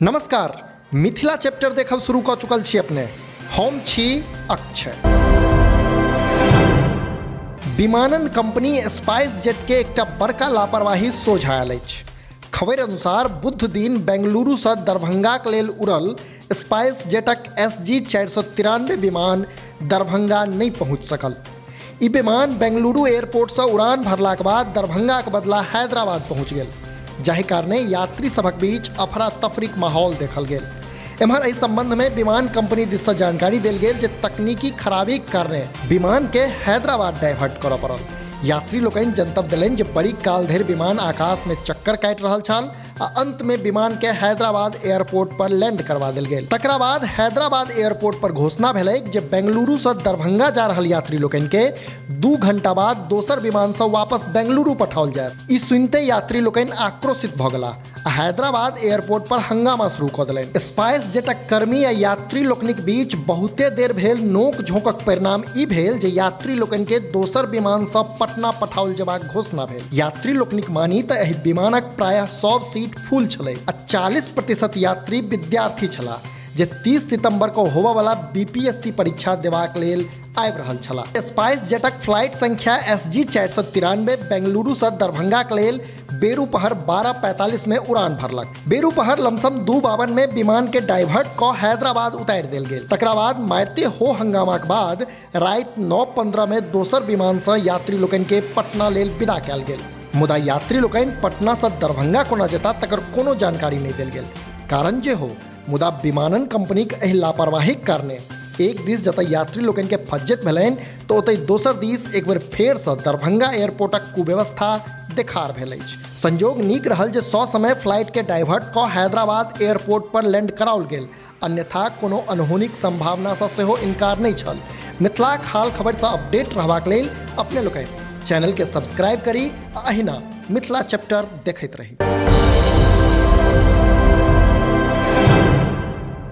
नमस्कार, मिथिला चैप्टर देखब शुरू कऽ चुकल छी अपने। हम छी अक्षय। विमानन कंपनी स्पाइस जेट के एकटा बड़का लापरवाही सोझा आयल अछि। खबरि अनुसार बुध दिन बेंगलुरुसँ दरभंगाक लेल उड़ल स्पाइस जेटक एस जी 493 विमान दरभंगा नहि पहुँच सकल। ई विमान बेंगलुरु एयरपोर्टसँ उड़ान भरलाक बाद दरभंगाक बदला हैदराबाद पहुँच गेल, जाहि कारणे यात्री सभक बीच अफरा तफरीक माहौल देखल गेल। एम्हर एहि संबंधमे विमान कंपनी दिससँ जानकारी देल गेल जे तकनीकी खराबीक कारणे विमानके हैदराबाद डाइवर्ट करय पड़ल। यात्री लोकनि जनतब देलनि जे बड़ी काल धरि विमान आकाशमे चक्कर काटि रहल छल आ अंत में विमान के हैदराबाद एयरपोर्ट पर लैंड करवा देल गेल। तकरा बाद हैदराबाद एयरपोर्ट पर घोषणा भेलै जे बेंगलुरु से दरभंगा जा रहल यात्री लोकनि के 2 घंटा बाद दोसर विमान से वापस बेंगलुरु पठाओल जायत। ई सुनते यात्री लोकनि आक्रोशित भऽ गेला आ हैदराबाद एयरपोर्ट पर हंगामा शुरू कऽ देलनि। स्पाइस जेटक कर्मी आ यात्री लोकनिक बीच बहुते देर भेल नोक झोंकक परिणाम ई भेल जे यात्री लोकनि के दोसर विमान से पटना पठाओल जेबाक घोषणा भेल। यात्री लोकनिक मानी तऽ एहि विमानक प्रायः सब सीट फुल छलै आ 40% यात्री विद्यार्थी छलाह जे 30 सितंबर को होबऽ वाला बीपीएससी परीक्षा देबाक लेल आबि रहल छलाह। स्पाइस जेटक फ्लाइट संख्या एस जी 493 बेंगलुरु सँ दरभंगाक लेल बेरूपहर 12:45 में उड़ान भरलक। बेरूपहर लमसम 2:52 में विमान के डाइवर्ट कऽ हैदराबाद उतारि देल गेल। तकरा बाद मारिते हो हंगामाक बाद राति 9:15 में दोसर विमान सँ यात्री लोकनि के पटना लेल विदा कयल गेल। मुदा यात्री लोकनि पटना सँ दरभंगा कोना जेता तकर कोनो जानकारी नहि देल गेल। कारण जे हो, मुदा विमानन कंपनीक एहि लापरवाहीक कारणे एक दिस जतय यात्री लोकनि के फज्जत भेलनि तऽ ओतहि दोसर दिस एक बेर फेर सँ दरभंगा एयरपोर्टक कुव्यवस्था देखार भेल अछि। संयोग नीक रहल जे ससमय फ्लाइट के डाइवर्ट कऽ हैदराबाद एयरपोर्ट पर लैंड कराओल गेल, अन्यथा कोनो अनहोनीक संभावनासँ सेहो इनकार नहि छल। मिथिलाक हाल खबरिसँ अपडेट रहबाक लेल अपने लोकनि चैनलके सब्सक्राइब करी आ अहिना मिथिला चैप्टर देखैत रही।